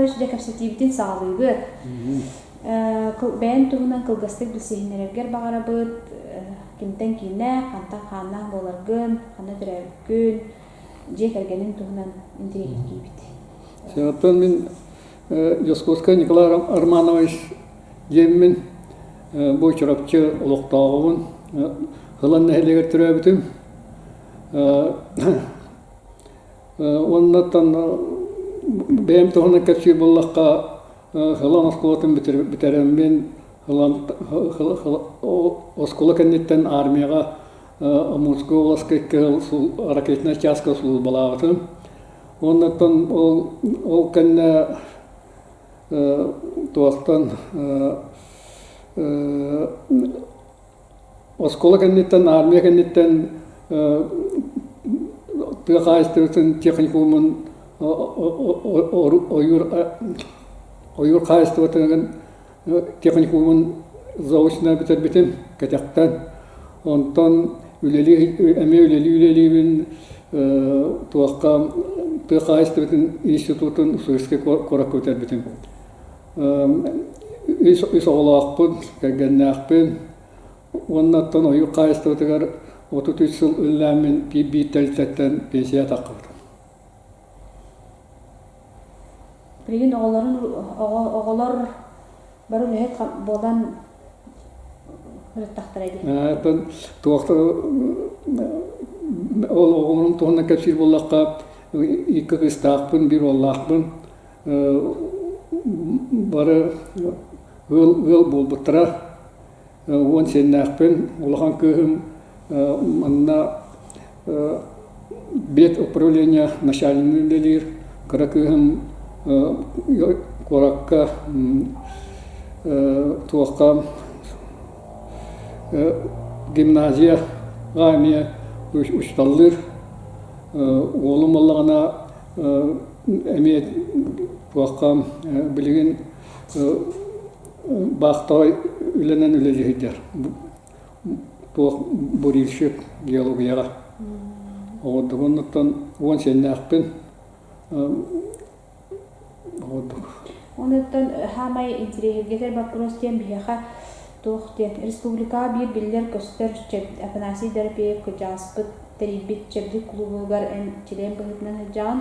Николаевич, дьэ кэпсэтиибитин саҕалыыбыт. Бэйэн туһунан кылгастык билсиһиннэрэргэр баҕарабыт. Кимтэн кииннээх, хантан хааннаах буоларгын, ханна төрөөбүккүн, дьиэ кэргэниҥ туһунан интэриэһиргиибит. Оттон мин Дьоскуоскай Николай Романович диэммин бу Чурапчы олохтооҕубун. Ылан нэһилиэгэр төрөөбүтүм. Уоннаттан бэйэм туһунан кэпсиир буоллахха, Ылан оскуолатын бүтэрэммин, оскуола кэнниттэн армияҕа Амурскай уоласка икки сыл ракетнай чааска службалаабытым. Уоннаттан ол ол кэннэ туохтан оскуола кэнниттэн, армия кэнниттэн тыа хаһаайыстыбатын техникумун ойуур ойуур хаһаайыстыбатын техникумун заочно бүтэрбитим кэтэхтэн. Онтон үлэлии эмиэ үлэлии үлэлиибин туохха тыа хаһаайыстыбатын институтун Уссурийскай куоракка бүтэрбитим. Үс, үс оҕолоохпун, кэргэннээхпин уонна оттон ойуур хаһаайыстыбатыгар 33 сыл үлэлээммин биир тэрилтэттэн пенсия таххыбытым. Билигин оҕолорун оҕолор бары үлэһит буолан ырыттахтара дии. Оттон туохта ол оҕолорум туһунан кэпсиир буоллахха, икки кыыстаахпын, биир уоллаахпын. Бары ыал, ыал буолбуттара. 10 сиэннээхпин. Улахан кыыһым манна бед управление начальнигын үлэлиир. Кыра кыыһым куоракка туохха гимназияҕа эмиэ учууталлыыр. Уолум буоллаҕына эмиэ туохха билигин баахтаҕа үлэнэн үлэлии сылдьар. Туох бурильщик геологияҕа. Оҕордугуннуттан 10 сиэннээхпин. Оҕордук. Онуттан хаамай интириэһиргэтэр боппуруос диэн биһиэхэ туох диэн республикаҕа биир биллэр-көстөр Афанасий Дорофеев кырдьаҕаспыт тэрийбит Чэбдик кулуубугар эн чилиэн быһыытынан сылдьаҕын.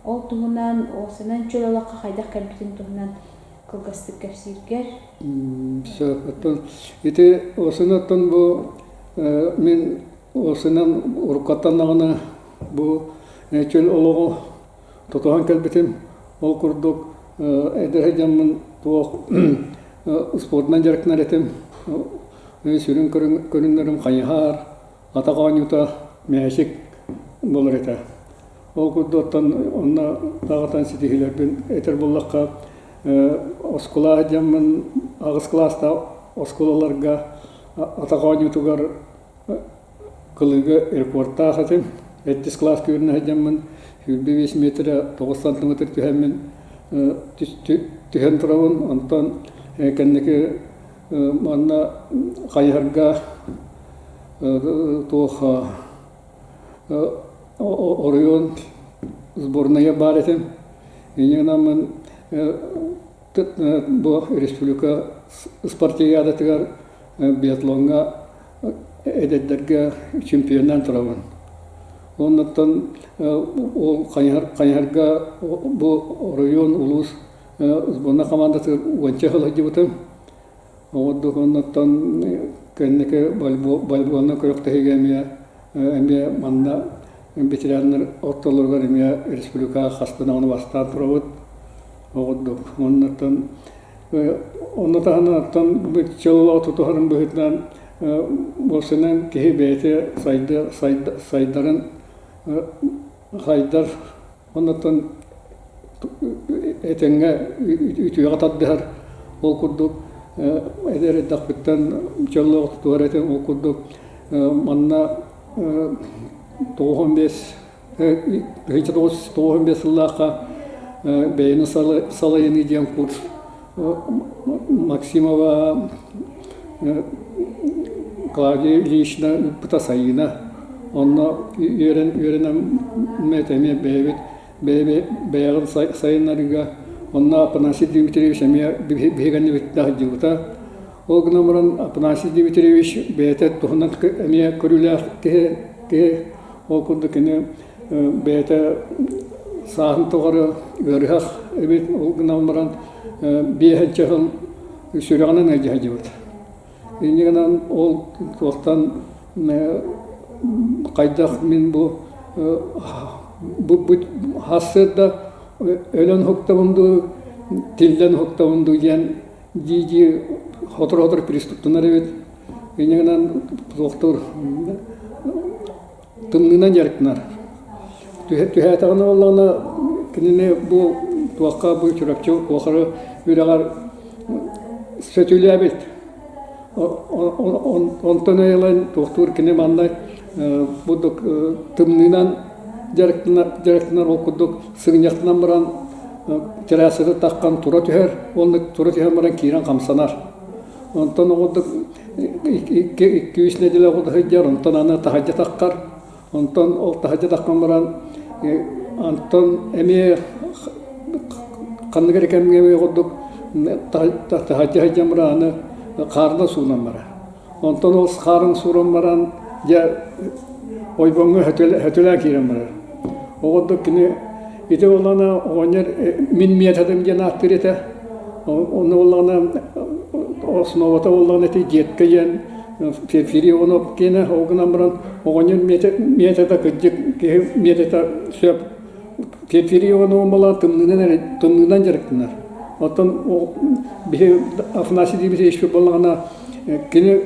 Ол туһунан уопсайынан чөл олоххо хайдах кэлбитин туһунан кылгастык кэпсииргэр. Сөп. Оттон ити уопсайынан бу мин уопсайынан уруккаттан даҕаны бу чөл олоҕу тутуһан кэлбитим. Ол курдук эдэр дьоммун туох спордунан дьарыктанар этим. Сүрүн көрүҥнэрим хайыһар, атах оонньуута, мээчик буолар этэ. Ол курдук оттон онно даҕатан ситиһиилэрбин этэр буоллахха, оскуола дьоммун аҕыс кылаастаах оскуолаларга атах оонньуутугар кылыыга рекордтаах этим. Сэттис кылааска үөрэнэ сылдьаммын 25 метрэ 9 сантиметр түһэммин түһэн турабын. Онтон кэнники манна хайыһарга туох оройуон сборнайа баар этим. Инньэ гынан бу республика спартакиадатыгар биатлоҥҥа эдэрдэргэ чемпионнаан турабын. Оннуттан ол хайыһарга бу оройуон, улуус сборнай хамаандатыгар уонча сыл сылдьыбытым. Оҕордук оннуттан кэнники волейболунан күрэхтэһиигэ эмиэ эмиэ манна ветераннар ортолоругар эмиэ республикаҕа хаста даҕаны бастаан турабыт. Оҕордук оннуттан Онно таһынан оттон чөл тутуһарын быһыытынан уопсайынан киһи бэйэтэ сайда, сайдарын хайдар оннуттан этэҥҥэ үтүөҕэ тардыһар ол курдук эдэр эрдэхпиттэн чөл тутуһар этим ол курдук манна 95 1995 сыллаахха бэйэни салайыныы диэн курс Максимова Клавдия Ильинична ыыппыта Сайыына. Онно үөрэн үөрэнэн эмиэ бэйэбит бэйэҕин сайыннарыыга. Онно Афанасий Дмитриевич эмиэ биһигэннибит сылдьыбыта. Ол гынан баран Афанасий Дмитриевич бэйэтэ туһунан эмиэ көрүүлээх киһи, киһи ол курдук кини бэйэтэ сааһын тухары ыарыһах эбит, ол гынан баран биэһинчэ сыл сүрэҕинэн ыалдьа сылдьыбыт. Инньэ гынан ол туохтан хайдах мин бу бу сарсыарда өлөн уһуктабын дуу, тиллэн уһуктабын дуу диэн дии-дии сотору-сотору приступтанар эбит. Инньэ гынан туохтуур тымныынан дьарыктанар. Түһээтэҕинэ буоллаҕына кинини бу туохха бу Чурапчы Куохары үрэҕэр сөтүлээбит. Онтон ылан туохтуур кини манна бу тымныынан дьарыктанар ол курдук сыгынньахтанан баран террасата таххан тура түһэр уонна тура түһэн баран киирэн хамсанар. Онтон оҕурдук икки-үс нэдиэлэ оҕо сылдьар, онтон аны таһырдьа таххар, онтон ол таһырдьа таххан баран онтон эмиэ ханнык эрэ кэмҥэ эмиэ курдук таһырдьа сылдьан баран аны хаарынан суунан барар. Онтон ол хаарын сууран баран дьэ ойбоҥҥо сөтөлөөн киирэн барар. Оҕордук кини ити буоллаҕына оҕонньор мин методым диэн ааттыыр этэ. Онно буоллаҕына основата буоллаҕына ити детка диэн Ферфири Иванов киэнэ ол гынан баран оҕонньор метода кырдьык киһи метода сөп. Ферфири Иванов буоллаҕына тымныынан эрэ тымныынан дьарыктанар. Оттон биһи Афанасий Дмитриевич буоллаҕына кини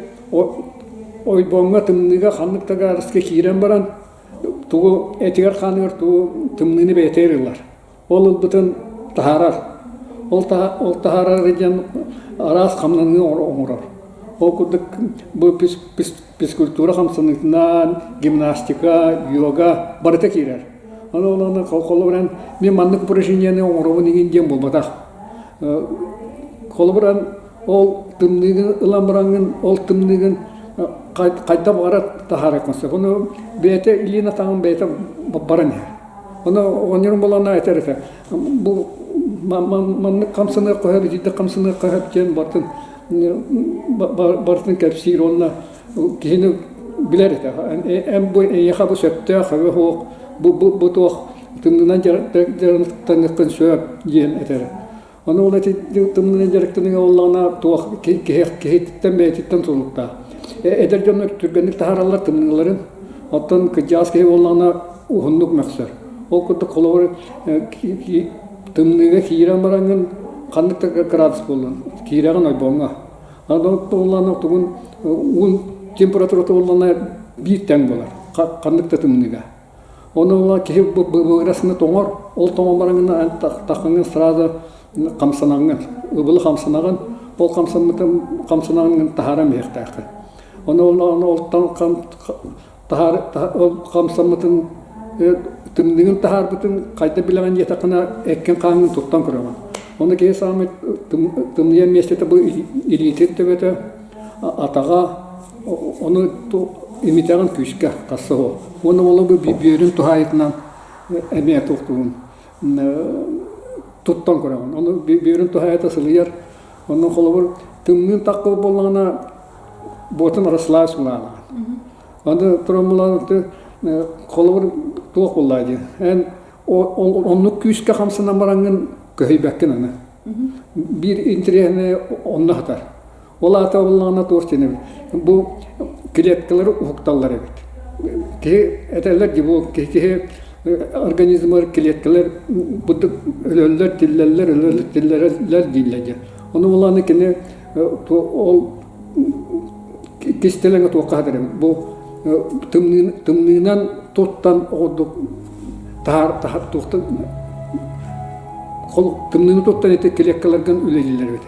ойбоҥҥо тымныыга ханнык да градуска киирэн баран тугу этигэр-хааныгар тугу тымныыны бэйэтэ ылар. Ол ылбытын таһаарар. Ол, ол таһаарар диэн араас хамнаныы оҥорор. Ол курдук бу физкультура хамсаныытынан, гимнастика, йога барыта киирэр. Аны ол холобуран мин маннык упражнениены оҥоробун игин диэн буолбатах. Холобуран ол тымныыгын ылан бараҥҥын, ол тымныыгын хайда баҕарар таһаарыаххын сөп. Ону бэйэтэ илиин атаҕын бэйэтэ баран иһэр. Ону оҕонньорум буоллаҕына этэр этэ, бу маннык хамсаныахха сөп, итинник хамсаныахха сөп диэн барытын барытын кэпсиир уонна киһини билэр этэ. Эн бу эйиэхэ бу сөптөөх, эбэ суох, бу бу туох тымныынан дьарыктаныаххын сөп диэн этэр. Ону ол ити тымныынан дьарыктаныҥа буоллаҕына туох киһи киһиттэн бэйэтиттэн тутулуктаах. Эдэр дьоннор түргэнник таһаараллар тымныыларын, оттон кырдьаҕас киһи буоллаҕына уһуннук мөхсөр. Ол курдук холобур тымныыга киирэн бараҥҥын ханнык да градус буоллун киирэҕин ойбоҥҥо. Аны буоллаҕына тугун уун температурата буоллаҕына биир тэҥ буолар ханнык да тымныыга. Ону ыла киһи быгырасына тоҥор, ол тоҥон бараҥҥын таххаҥҥын сразу хамсанаҥҥын, ыбылы хамсанаҕын, ол хамсаммытын хамсанаҥҥын таһааран биһиэхтээххин. Ону ол олтон таһаар ол хамсаммытын тымныгын таһаарбытын хайда билэҕин диэтэххинэ эккин-хааҥҥын туттан көрөҕүн. Ону киһи саамай тымныйар миэстэтэ бу илиитин төбөтө, атаҕа, Ону имитэҕин күүскэ хасса суох. Уонна ол бу бүөрүн туһаайытынан эмиэ туохтугун туттан көрөҕүн. Ону бүөрүн туһаайыта сылыйар. Онно холобур тымныын таххы буоллаҕына буотун расслабь сулаанаҕын. Аны туран булан холобур туох буоллаа диэн. Эн оннук күүскэ хамсанан бараҥҥын көһүйбэккин аны. Биир интэриэһинэй онно сытар. Ол аата буоллаҕына туох диэн эбит бу клеткалары уһукталлар эбит. Киһи этэллэр дии бу киһи организмыгар клеткалар бурдук өлөллөр, тиллэллэр, өлөллөр, тиллэрэллэр дииллэр диэн. Ону буоллаҕына кини ол кистэлэҥэ туохха сытар эбит. Бу тымныынан туттан оҕурдук таһаар таһаар туохтан тымныыны туттан ити клеткаларгын үлэлииллэр эбит.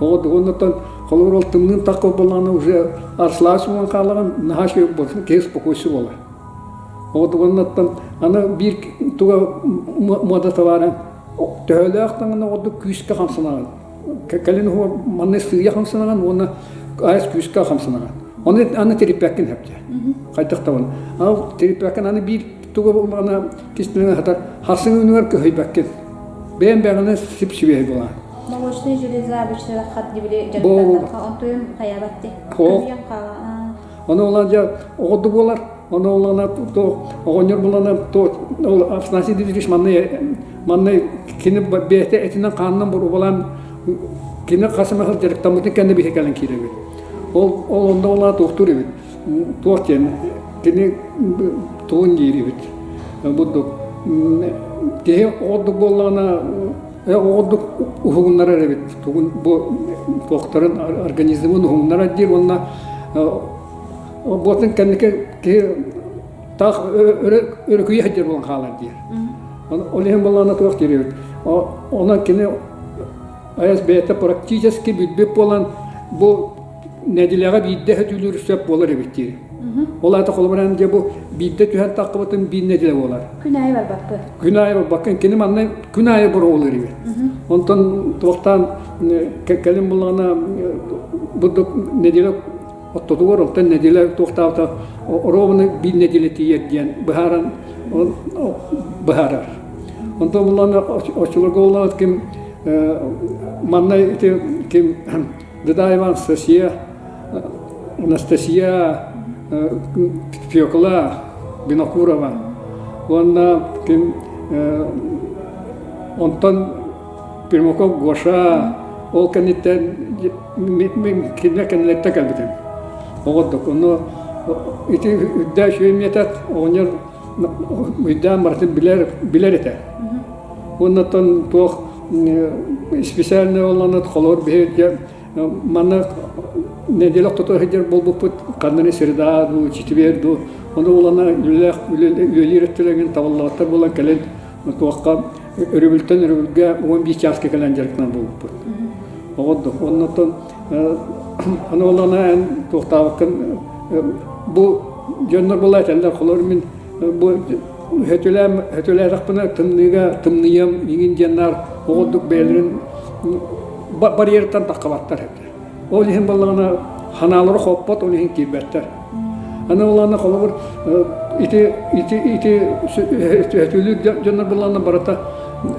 Оҕо холобур ол тымныын тахха буоллаҕына уже арслаас буолан хаалаҕын наһаа үчүгэй буолсын киһи спокойствие буолар. Оҕо аны биир туга муодата баарын төһөлөөх даҕаны оҕордук күүскэ хамсанаҕын. Кэлин манна сыыйа хамсанаҕын уонна айас күүскэ хамсанаҕын. Ону аны тириппэккин сөпчө. Хайдах да Ал тириппэккин аны биир туга буоллаҕына кистэлэҥ хатар харсыҥ үнүгэр көһүйбэккин. Бэйэм бэҕэнэ сип-сибиэһэй буолаҕын. Молочная железа обычно хат дибили дьарыктаннахха онтуйум хайаабат ти. Көмүйэн хаала. Ону олан дьэ оҕорду буолар. Ону олана то оҕонньор булана то ол Афанасий Дмитриевич манна манна кини бэйэтэ этинэн хаанынан бурубалаан кини хас эмэ сыл дьарыктаммытын кэннэ биһи кэлэн киирэбит. Ол ол онно олаа туохтуур эбит. Туох диэн кини тугун диир эбит. Бурдук киһи оҕордук буоллаҕына оҕордук уһугуннарар эбит. Тугун бу туохтарын организмын уһугуннарар диир уонна буотун кэнники киһи таах өрөкүйэ сылдьар буолан хаалар диир. Ол иһин буоллаҕына туох диир эбит. Онон кини айас бэйэтэ практически билбит буолан бу нэдиэлэҕэ биирдэ сөтүүлүүр сөп буолар эбит диир. Ол аата холобура дьэ бу биирдэ түһэн таххыбытын биир нэдиэлэ буолар. Күн аайы барбаккын. Күн аайы барбаккын. Кини манна күн аайы боруобалыыр эбит. Онтон туохтаан кэлин буллаҕына бу нэдиэлэ оттотугар онтон нэдиэлэ туохтаабыта оруобуна биир нэдиэлэ тиийэр диэн быһааран быһаарар. Онтон буллаҕына оччолорго буллаҕына ким манна ити ким Дадаева Анастасия, Анастасия Фекла Винокурова уонна ким онтон Пермаков Гоша ол кэнниттэн мин кинилэр кэннилэриттэн кэлбитим. Оҕордук. Ону ити үрдээх үчүгэй метод оҕонньор өйдөөн барытын билэр билэр этэ. Уоннаттан туох специальный оллонот холобур биһиги манна нэдиэлэ ортото сылдьар буолбуппут ханна среда дуу четверг дуу ону улана үлэлээх үлэлиир өттүлэрин табыллыбаттар буолан кэлин туохха өрөбүлтэн өрөбүлгэ 11 чааска кэлэн дьарыктанар буолбуппут. Оҕордук. Оннуттан аны олана эн туохтаабаккын бу дьоннор була этэллэр холобур мин бу Өтүлээн өтүлээтэхпинэ тымныыга тымныйыам иҥин диэн наар оҕордук бэйэлэрин барьерыттан таххабаттар этэ. Ол иһин буоллаҕына ханаалара хоппот, ол иһин киирбэттэр. Аны буоллаҕына холобур ити ити ити өтүлүүр дьоннор буоллаҕына барыта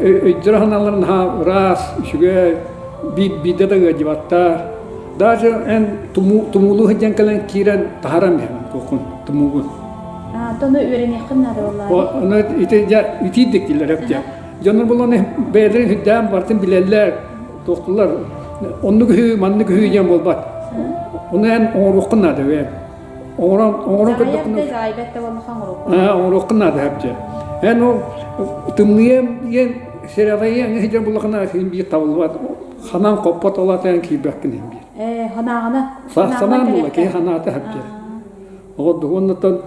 өйдөрө санааларын наһаа ыраас, үчүгэй, биирдэ да ыалдьыбаттар. Даже эн тумуулуу сылдьан кэлэн киирэн таһаран биһэҕин туоххун тумуугун. Тону үөрэниэххин наада буоллаҕа. Ону ити дьэ итиирдик дииллэр эптэ. Дьоннор булан бэйэлэрин үрдээн бартын билэллэр, туохтулар. Оннук үһү, маннык үһү диэн буолбат. Ону эн оҥоруоххун наада бэйэм. Оҥорон оҥорон көрдөххүнэ заайбат да буоллаха оҥоруоххун. Оҥоруоххун наада эптэ. Эн ол тымныйам диэн сэрэҕэйиэн иһдьэн буллахына син биир табыллыбат. Ханан хоппот ол атыан киирбэккин иһин биир. Ээ, ханаҕына. Санаан була киһи ханаата хэптэ. Оҕордугуннаттан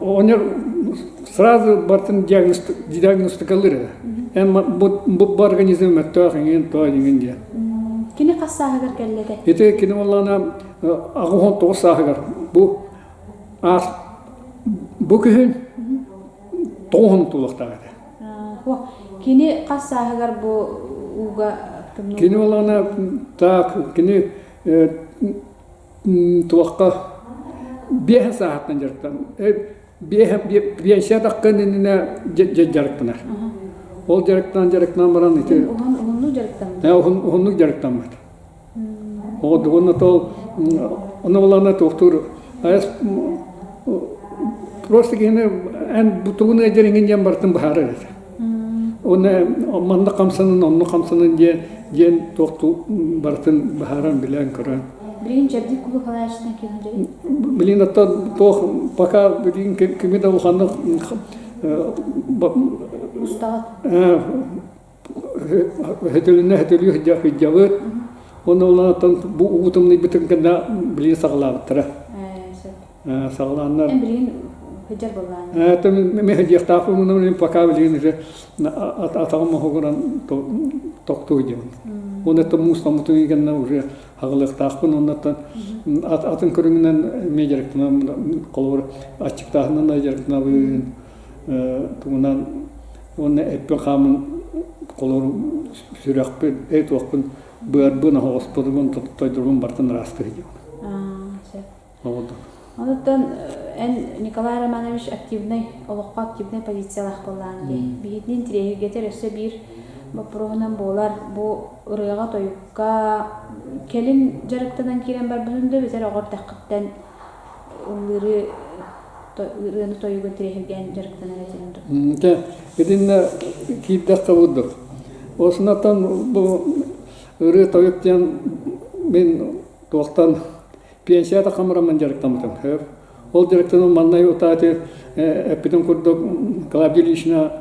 оҕонньор сразу бартын диагностикалыыр этэ. Эн бу организм мөттөөх иҥин тоо иҥин диэн. Кини хас сааһыгар кэллэ этэ? Ити кини буоллаҕына 89 сааһыгар бу аас бу күһүн тоҕуһун тулуохтаах этэ. Кини хас сааһыгар бу ууга тымныы? Кини буоллаҕына так кини туохха биэһин сааһыттан дьарыктан биэнсийэ таххын иннинэ дьарыктанар. Ол дьарыктанан дьарыктанан баран ити уһуннук дьарыктаммыт. Уһуннук дьарыктаммыт. Оҕодугун ол ону булана туохтуур просто киһини эн бутугун ыалдьар иҥин диэн барытын быһаарар этэ. Уонна манна хамсанын, онно хамсанын диэн диэн туохтуу барытын быһааран билэн көрөн. Билигин чэбдик кулу халааччытынан киһи Билигин оттон туох пока билигин кими да улаханнык Устаҕыт. Өтөлүнэ өтөлүү сылдьабыт. Уонна улаатан бу уу тымныйбытын кэннэ билигин саҕалаабыттара. Саҕалааннар. Эн билигин сылдьар буоллаҕыҥ. Мин сылдьыахтаахпын муна пока билигин уже атаҕым оһугуран тохтуу диэн. Уонна муус томмутун кэннэ уже хаҕылыахтаахпын уонна атын көрүҥүнэн эмиэ дьарыктанам холобур аччыктааһынынан да дьарыктанабын тугунан уонна эппин хаамын холобур сүрэхпин эй туохпун быарбын оһоҕоспутун тойдорбун бартын ыраастыы диэн. Онуттан. эн Николай Романович активнай, олоххо активнай позициялаах буоллаҕыҥ дии. Биһигини интириэһиргэтэр өссө биир боппуруоһунан буолар бу ырыаҕа-тойукка кэлин дьарыктанан киирэн барбытын да эбэтэр оҕо эрдэххиттэн ыллыыры ырыаны тойугу интириэһиргээн дьарыктанар этиҥ дуо? Дьэ, итиннэ киирдэххэ курдук. Осунаттан бу ырыа-тойук диэн мин туохтан пенсия тахамыраммын дьарыктаммытым. Ол дьарыктаным маннай утааты эппитим курдук Клавдия Ильична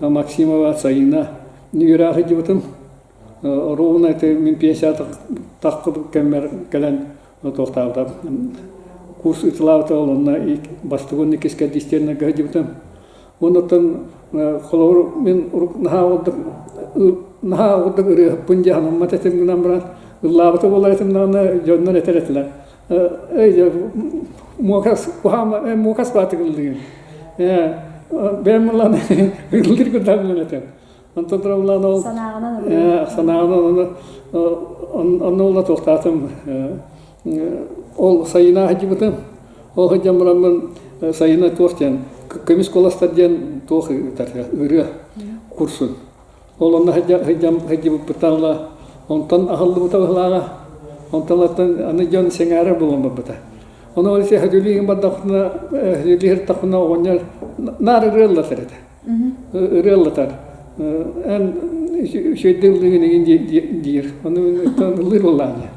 Максимова Сайына үөрэх сылдьыбытым. Ровно это мин пенсия таххыбыт кэммэр кэлэн туохтаабыта курс ыытылаабыта ол онно бастакы иккис кэрдиистернэргэ сылдьыбытым. Оннуттан холобур мин наһаа ордук наһаа ордук ырыаһыппын дии санаммат этим гынан баран ыллаабыта буолар этим даҕаны дьоннор этэр этилэр эй муокас куһаама муокас баатык ыллыгын ээ бэйэм ыллаан ыллыыр курдаммын этим онтон туран ыллаан ол санааҕынан санааҕынан онно онно туохтаатым Ол сайына сылдьыбытым. Ол сылдьан бараммын сайына туох диэн көмүс куоластар диэн туох ыытар ырыа курсун. Ол онно сылдьан сылдьыбыппыттан ыла онтон аһыллыбыта быһылааҕа. Онтон аны дьон сэҥээрэр буолан барбыта. Ону ол сөһүдүлүү бардахпына сөһүдүлүү сырыттахпына оҕонньор наар ырыа ыллатар этэ. Ырыа ыллатар. Эн үчүгэйдик ыллыыгын игин диир. Ону ыллыыр буоллаҕа.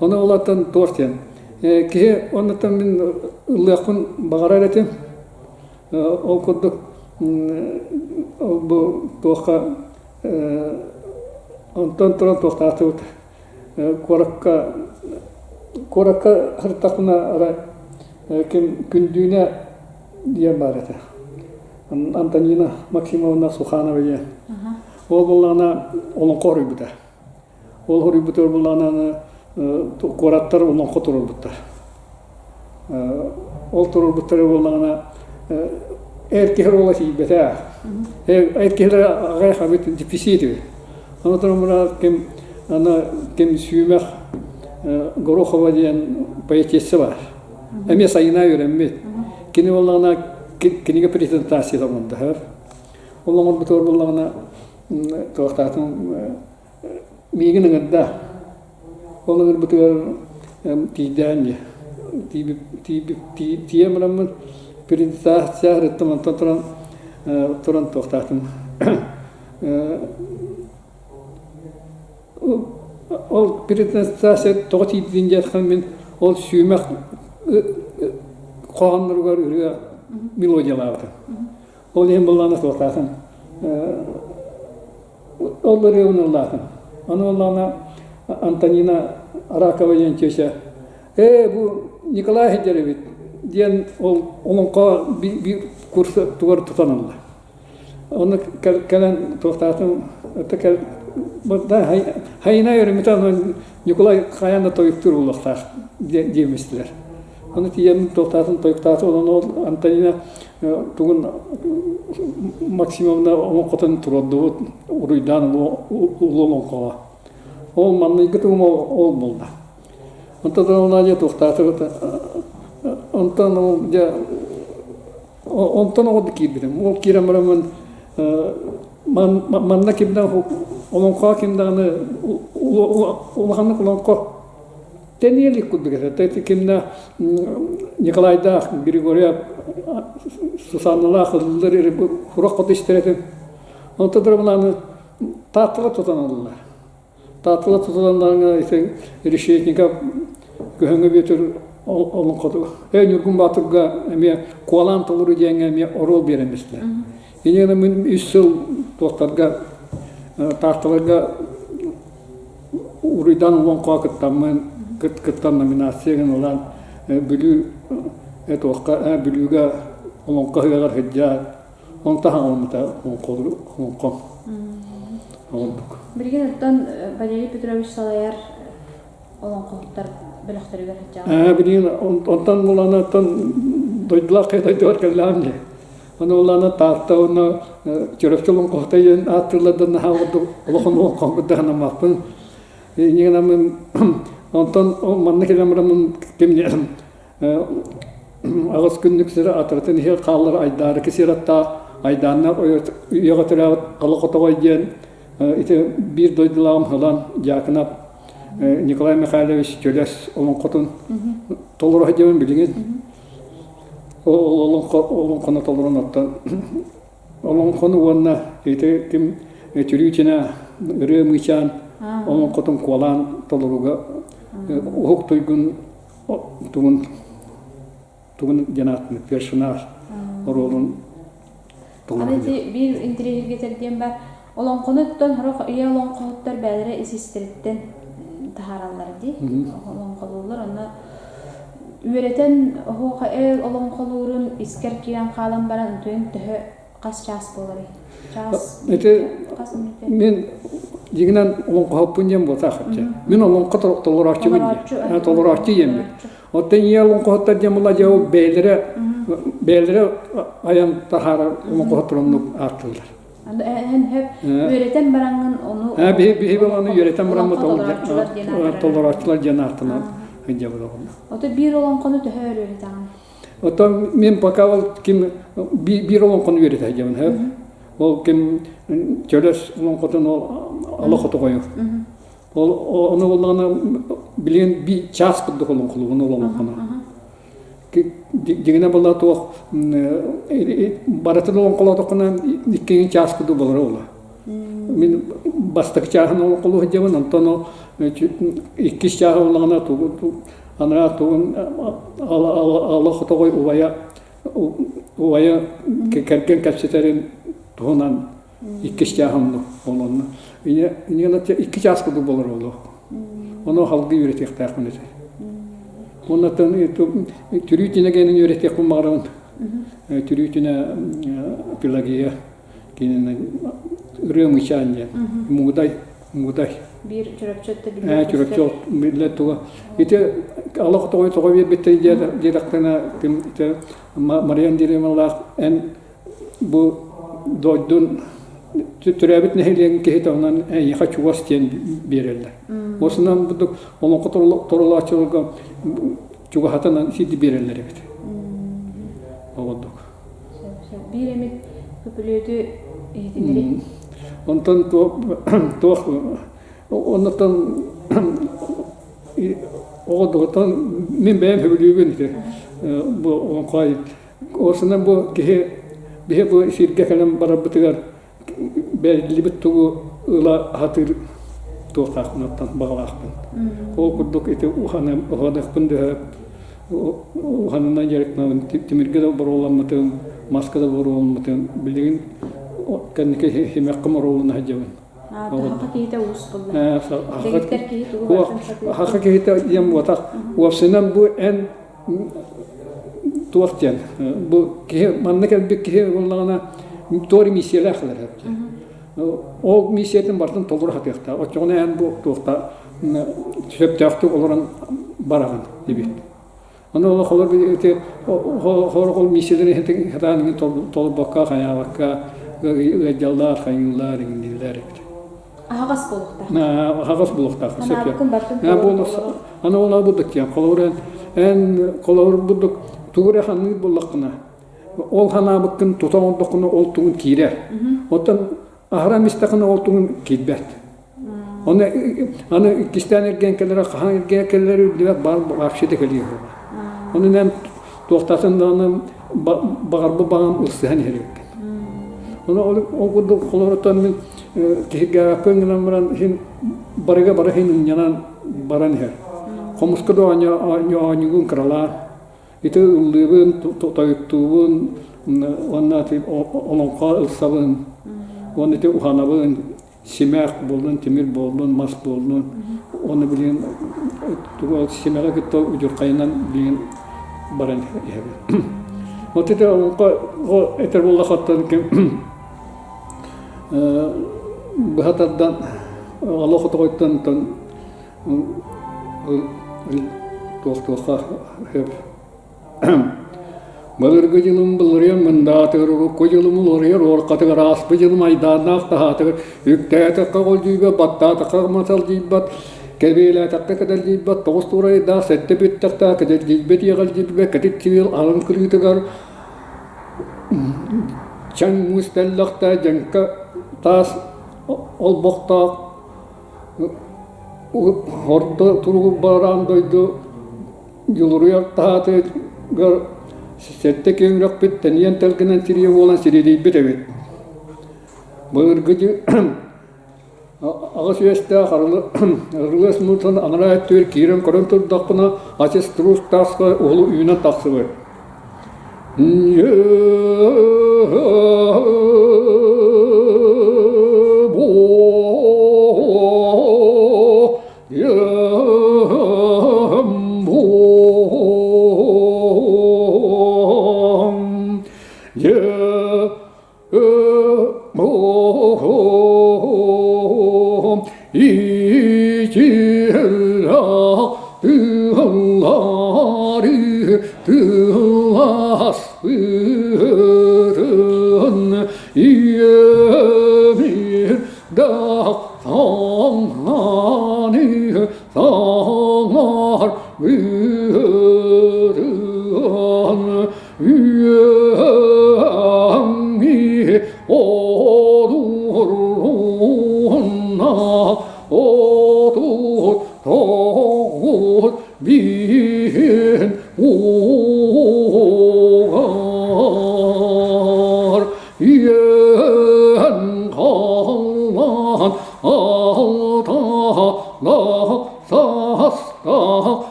Ону улаатан туох диэн киһи оннуттан мин ыллыахпын баҕарар этим. Ол курдук бу туохха онтон туран туохтаатыбыт куоракка куоракка сырыттахпына арай ким Күндүүнэ диэн баар этэ. Антонина Максимовна Суханова диэн. Ол буоллаҕына олоҥхо хоруйбута. Ол хоруйбутугар буллаҕына куораттар олоҥхо туруорбуттар. Ол туруорбуттара буоллаҕына эр киһи уола тиийбэтэ. Эр киһилэр аҕай хабыт дефицит үһү. Аны туран ким аны ким сүүмэх Горохова диэн поэтесса бар. Эмиэ сайына үөрэммит. Кини буоллаҕына кинигэ презентацията оҥордоһор. Ол оҥорбутугар буоллаҕына туохтаатын миигин ыҥырда. Ол ыҥырбытыгар тиийдээн дии. Тиийэн бараммын презентация ырыттым онтон туран туран туохтаатым ол презентация тоҕо тиийдин диэтэххинэ мин ол сүүмэх хоһоонноругар ырыа мелодиялаабытым. Ол иһин былаана суохтаахын. Ол ырыабын ыллаатым. Аны буоллаҕына Антонина Аракова диэн теща «Ээ, бу Николай сылдьар эбит» диэн ол олоҥхо биир курс тугар тутан ылла. Ону кэлэн туохтаатым хайына өрүмүтэ Ньукулай хайаан да тойуктуур буолуохтаах диэмистилэр. Ону тиийэн туохтаатын тойуктаатын онон ол Антонина тугун Максимовна олоҥхотун туруордубут уруйдаан улуу олоҥхоҕо. Ол манныйгы тугум ол буолла. Онтон ол дьэ туохтаатыбыт онтон ол дьэ онтон оҕо киирбитим. Ол киирэн бараммын манна ким да олоҥхоҕо ким даҕаны улаханнык олоҥхо тэниэ илик курдук этэ. Кимнэ Николайдаах, Григорьев, Сусанналаах ыллар сурах хоту истэр этим. Онтон туран Тааттала тутан ыллылар. Тааттала тутуланнаҕына ити Решетников Көһөҥө Бүөтүр олоҥхоту ээ Ньургун Баатырга эмиэ куолаан толору диэҥҥэ эмиэ оруол биэрэн бистилэр. Инньэ мин үс сыл туохтарга Таатталарга уруйдаан олоҥхоҕо кыттаммын кыттан номинация гын ылан Бүлүү туохха Бүлүүгэ олоҥхо ыһыаҕар сылдьаат Онто хаҥылмыта олоҥхо оҥордук. Билигин оттон Валерий Петрович салайар олоҥхоһуттар бөлөхтөрүгэр сылдьаҕын. Билигин онтон булана оттон дойдулаах дойдугар кэллэҕим дии. Ону булана Таатта уонна Чөрөпчө олоҥхоһута диэн ааттыыллар да наһаа ордук улахан олоҥхоһукка даҕанаммаппын. Инньэ гынан онтон манна кэлэн бараммын ким. Аҕыс күннүк сирэ атыратын иһигэр хааллар айдаарыкы сир аттаах айдааннаах үйэҕэ төрөөбүт Ала Хотоҕой диэн ити биир дойдулааҕым Һылан Дьаакынап Николай Михайлович Чөлөс олоҥхотун толоро сылдьабын билигин. Ол олоҥхо олоҥхону толорон оттон олоҥхону уонна ити ким Түрүүчүнэ Ырыа Мыычаан олоҥхотун куолаан толорууга Уһук Туйгун тугун тугун диэн ааттанар персонаж оруолун Аны ити биир интириэһиргэтэр диэн бар олоҥхону оттон сорох ийэ олоҥхоһуттар бэйэлэрэ ис истэриттэн таһаараллар дии олоҥхолууллар онно үөрэтэн оһуоха эл олоҥхолуурун искэр киирэн хаалан баран утуйан төһө хас чаас буоларый чаас Ити хас мүнүүтэ мин дьиҥинэн олоҥхоһоппун диэн буолтаах Мин олоҥхо толорооччубун толорооччу толорооччу диэммин. Оттон ийэ олоҥхоһуттар диэн була дьэ ол бэйэлэрэ бэйэлэрэ айан таһаарар олоҥхоһуттар оннук ааттыыллар. Эн хөп үөрэтэн бараҥҥын ону Биһи биһи ону үөрэтэн бараммыт толорооччулар диэн ааттанар. толорооччулар диэн ааттанан сылдьабыт оҕону. Ото биир олоҥхону төһө өр үөрэтэҕин? Оттон мин пока ол ким биир олоҥхону үөрэтэ сылдьабын хөп. Ол ким Чөлөс олоҥхотун ол ала хотоҕойу. Ол ону буоллаҕына билигин би чаас курдук олоҥхолугун ол олоҥхону. Дьиҥинэ буолла туох барытын олоҥхолоотоххуна иккиҥин чаас курдук буолара буолла. Мин бастакы чааһын олоҥхолуу сылдьабын, онтон ол иккис чааһы буоллаҕына анараа тугун ала хотоҕой убайа убайа кэргэн кэпсэтэрин туһунан иккис чааһым ол онно. Иньэ икки чаас курдук буолар буолуох. Ону халгыы үөрэтиэхтээхпин этэ. Оннуттан түрүү тинэгэнин үөрэтиэхпин баҕарабын. Түрүү түнэ Пелагея кинини ырыа мычаан диэн. Мугудай, Мугудай. Биир Чурапчы өттө биллэр Чурапчы биллэр туга. Ити Аллах тоҕой тоҕо биэрбиттэр диэтэхтэринэ ким ити Мария Андреевналаах эн бу дойдун төрөөбүт нэһилиэгин киһитэ онон эйиэхэ чугас диэн биэрэллэр. Осунан бурдук олоҥхо торолооччуларга чугаһатан сиди биэрэллэр эбит. Ол Биир эмит көпүлүөтү иһитиннэри. Онтон туох оннуттан оҕо мин бэйэм сөбүлүүбүн ити бу олоҥхо Уосунан бу киһи биһи бу сиргэ кэлэн барарбытыгар бэриллибит тугу ыла сатыыр туохтаахпын оттон баҕалаахпын. Ол курдук ити уһаныахпын дөһө уһанынан дьарыктанабын тимиргэ да боруоламмытым, маска да боруоламмытым билигин кэнники химэххэ моруолана сылдьабын. Саха киһитэ уус буолла. Дэгиттэр киһи тугу барытын сатыыр. Саха киһитэ диэн буотах. Уопсайынан бу эн туох диэн бу киһи манна кэлбит киһи буоллаҕына туор миссиялаах ылар ол миссиятын барытын толору сатыахтаах оччоҕуна эн бу туохта сөптөөхтүк олорон бараҕын дибит ону ол холор ити хор ол миссияларын сатаан толорбокко хайаабакка ыалдьаллар хайыыллар иҥнииллэр эбит Аһаҕас буолуохтаах. Аһаҕас буолуохтаах. Санаабыккын бартын толору. Аны ол бурдук диэн холобур эн эн холобур бурдук тугу эрэ ханыыр буоллаххына ол ханаабыккын тута оҥордоххуна ол тугун киирэр. Оттон аһаран истэххинэ ол тугун киирбэт. Оны аны иккистээн эргийэн кэлэрэ хаһан эргийэн кэлэрэ үрдүбэт баар вообще да кэлиэ суоҕа. Онон эн туохтаатын даҕаны баҕарбыт баҕам ылсыһан иһэр эбиккин. Ону ол курдук холоруттан мин киһиргээбэппин гынан баран иһин барыга бары иһин ынньанан баран иһэр. Хомуска да оонньуугун кыралаан ити ыллыыбын, тойуктуубун, уонна олоҥхо ылсабын, уонна ити уһанабын, симэх буоллун, тимир буоллун, мас буоллун, уонна билигин тугу симэҕи кытта удьурхайынан билигин баран иһэбин. Вот это олоҥхо этэр буоллаххыттан ким быһа тардан олох отоҕойтон туох-туохха сөп Былыргы дьылым былырыйан мындаатыгар, урукку дьылым уларыйар уоркатыгар, ааспыт дьылым айдааннаах таһаатыгар, үктээтэххэ холдьуйбат, баттаатахха маталдьыйбат. Кэбиэлээтэххэ кэдэлдьийбэт тоҕус туурайдаах сэттэ бүттэхтээх кэдэлдьийбэт иэҕэлдьийбэт кэтит сибиэл алын кырыытыгар чаҥ муус тэллэхтээх дьэҥкэ таас олбохтоох орто туругу бараан дойду дьулуруйар таһаатыгар сэттэ киэҥ үрэхпит тэнийэн тэлгэнэн сириэ буолан сириэдийбит эбит. Былыргы Аҕыс үөстээх арылыас муҥутан анараа өттүгэр киирэн көрөн турдахпына, ачыс туруус тааска уһулу үүнэн тахсыбыт.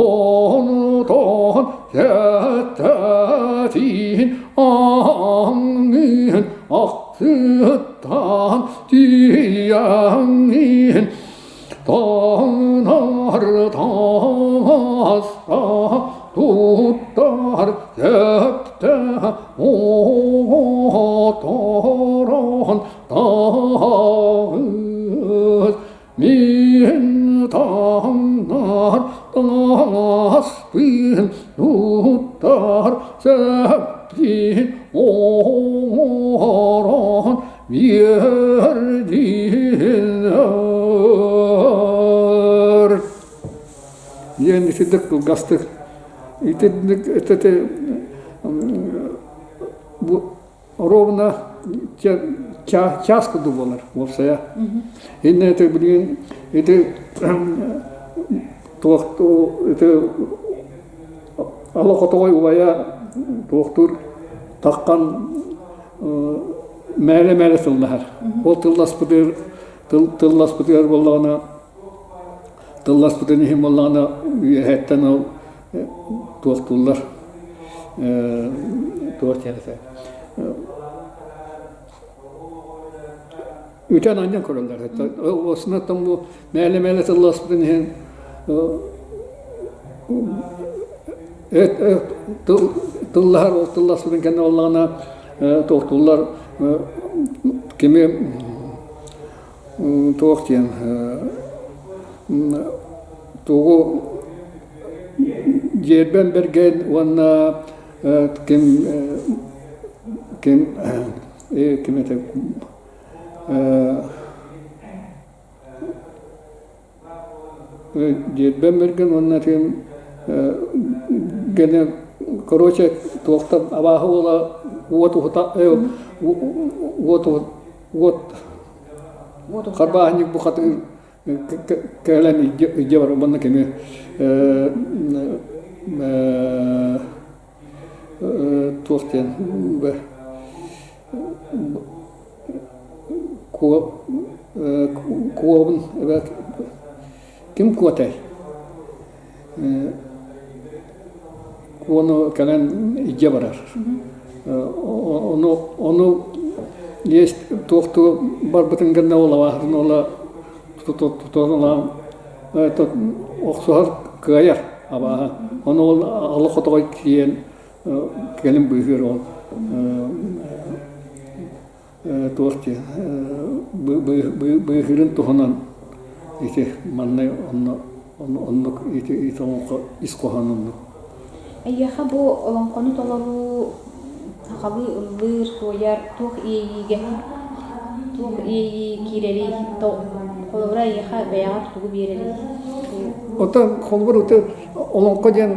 Онтон сэттэтин аҥын ахсыттан тиийэҥин таҥнар таҥаста туттар сэптэ оторон таҕыс Мин таҥнар таҥаспын туттар сэппин оҥорон биэрдилэр. Диэн итинник кылгастык итинник ити бу Ровно чаас курдук буолар уопсайа. Иннэ это билигин ити туох ити ала хотоҕой убайа туохтуур таххан мээлэ-мээлэ тыллаһар. Ол тылласпытыгар тылласпытыгар буоллаҕына тылласпытын иһин буоллаҕына үөһэттэн ол туохтууллар туох диэн этэ үтэн анньан көрөллөр осунаттан бу мээлэ-мээлэ тылласпытын иһин тыллаһар ол тылласпытын кэннэ буоллаҕына туохтууллар кими Туох диэн тугу Дьиэрбэн Бэргэн уонна ким ким ким этэ Дьиэрбэн Бэргэн уонна ким гэнэ короче туохтан абааһы уола уот уһута уот уот Харбааһынньык бухатыыр кэлэн илдьэ бар уонна кими туох диэн куобун ким куотай Куону кэлэн илдьэ барар. Ону, ону есть туохтуу барбытын гэннэ ол абааһытын ола тутан ылан охсуһар кыайар абааһы. Ону ол ала хотоҕой тиийэн кэлин быыһыыр ол туох диэн быыһыырын туһунан ити манна онно оннук ити ити олоҥхо ис хоһооно оннук. Эйиэхэ бу олоҥхону толоруу сахалыы ыллыыр, туойар туох иэйиигэ туох иэйии киирэрий? Холобура эйиэхэ бэйэҕэр тугу биэрэрий? Оттон холобур олоҥхо диэн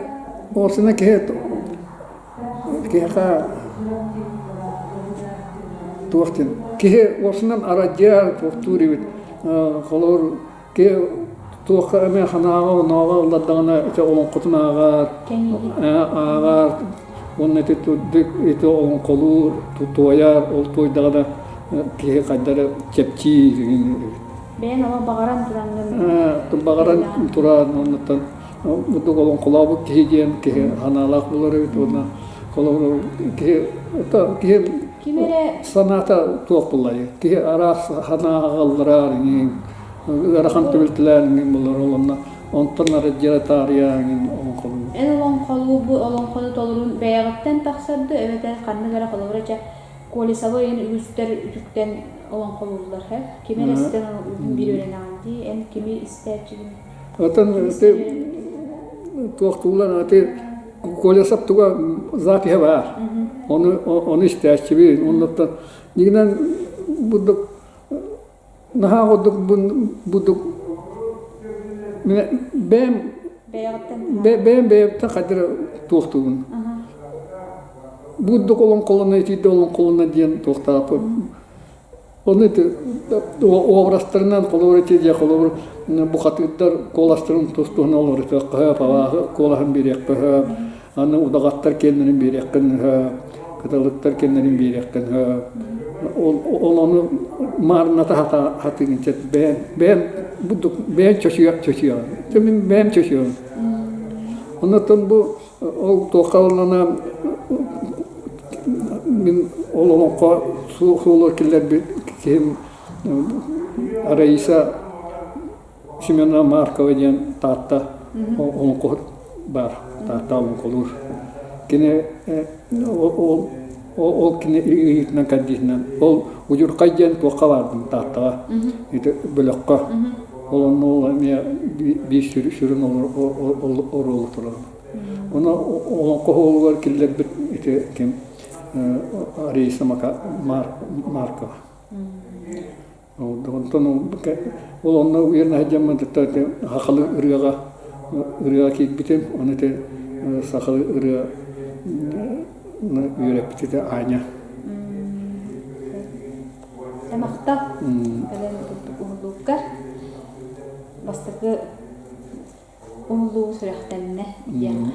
уопсайынан киһи Киһиэхэ туох диэн киһи уопсайынан арадьыар туохтуур эбит холобур киһи туохха эмэ санааҕа-онооҕо ыллардаҕына ити олоҥхотун ааҕар ааҕар уонна ити ити олоҥхолуур туойар ол туойдаҕына киһи хайдах эрэ чэпчиир эбит. Бэйэҥ олох баҕаран тураҥҥын баҕаран туран оннуттан Бурдук олоҥхолообут киһи диэн киһи санаалаах буолар эбит уонна холобур киһи киһи Ким эрэ санаата туох буоллай киһи араас санааҕа ылларар иҥин ыарахан түбэлтэлээн иҥин буолар ол онно онтон арыдьыра таарыйа иҥин олоҥхолуур. Эн олоҥхолуу бу олоҥхону толоруун бэйэҕиттэн тахсар дуу эбэтэр ханнык эрэ холобура чэ Колесова ыйын үгүстэр үтүктэн олоҥхолууллар һэ кими эрэ истэн биир үөрэнэҕин дии эн кими истээччигин Оттон ити туохтуулар ити Колесов туга запиһа баар. Ону ону истээччибин. Оннуттан нигинэн бурдук наһаа курдук бурдук бэйэм бэйэм бэйэбиттэн хайдара туохтуубун. Бурдук олоҥхолоно итиидэ олоҥхолоно диэн туохтаахпын Ону образтарынан холобур ити холобур бухатыырдар куоластарын тус-туһунан олорутуохха сөп, абааһы куолаһын биэриэххэ сөп, аны удаҕаттар киэннэрин биэриэххин сөп. Кыталыктар кэннэрин биэриэххин ол ол ону маарыната хатыгын бэйэм бэйэм бурдук бэйэм чочуйа чочуйаҕын. Мин бэйэм чочуйабын. Оннуттан бу ол туохха ыллана мин ол олоҥхо суолугар киллэрбит киһим Раиса Семеновна Маркова диэн Таатта олоҥхоһут баар, Таатта олоҥхолуур. Кини ол ол кини ыйыытынан кэрдиитинэн ол Удьурхай диэн туохха баарбын Тааттаҕа ити бөлөххө ол онно ол эмиэ биир сүрүн оруолу турар. Ону олоҥхо оһуолугар киллэрбит ити ким Раиса Маркова. Онтон ол онно уйан сылдьаммын кытта сахалыы ырыаҕа ырыаҕа киирбитим. Ону ити сахалыы ырыа үөрэппит этэ Аня. Махтал кэлэн курдук уһуллууккар бастакы уһуллуу сүрэхтэннэ диэххэ.